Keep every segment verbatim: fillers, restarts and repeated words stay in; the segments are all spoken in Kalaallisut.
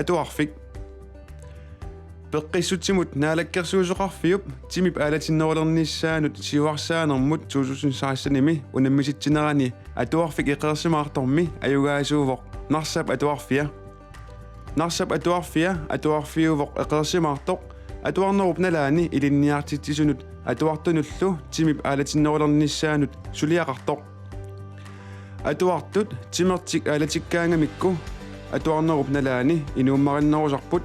Atuarfik. Peqqissutsimut Naalakkersuisoqarfiup timip aalatinnerulernissaanut siuarsaanermut to tusind seksten-imi unammisitsinerani atuarfik eqeersimaartormi ajugaasuuvoq Narsap Atuarfia. Narsap Atuarfia atuarfiuvoq eqeersimaartoq atuarnerup nalaani ilinniartitsisunut atuartunullu timip aalatinnerulernissaanut suliaqartoq. Atuartut timertik aalatikkaangamikku atuarnerup nalaani inuummarinnerusarput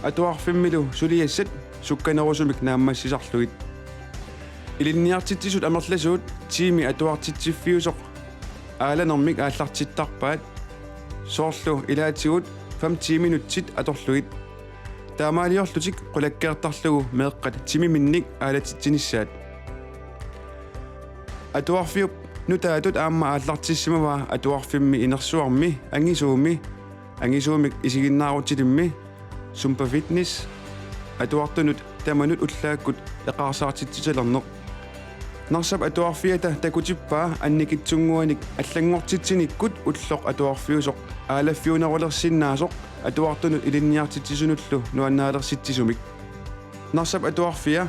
atuarfimmilu suliassat sukkanerusumik naammassisarlugit. Ilinniartitsisut amerlasuut tiimi atuartitsiffiusoq aalanermik aallartittarpaat, soorlu ilaatigut fem-ti minutsit atorlugit. Taamaaliorlutik qulakkeertarlugu meeqqat timiminnik aalatitsinissaat. Atuarfiup nutaatut aamma aallartissimavaa atuarfimmi inersuarmi angisuumi, angisuumik isiginnaarutilimmi, Zumba Fitness, atuartunut tamanut ullaakkut eqaarsaartitsisalerneq. Narsap Atuarfiata takutippaa annikitsunnguanik allanngortitsinikkut ulloq atuarfiusoq aalaffiunerulersinnaasoq atuartunut ilinniartitsisunullu nuannaalersitsisumik. Narsap Atuarfia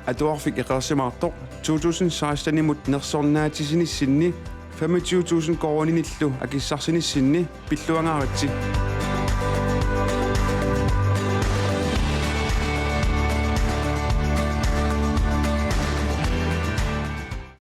atuarfik eqeersimaartoq to tusind seksten-imut nersornaatisinissinni femogtyve tusind koruuninillu akissarsinissinni pilluangaaritsi.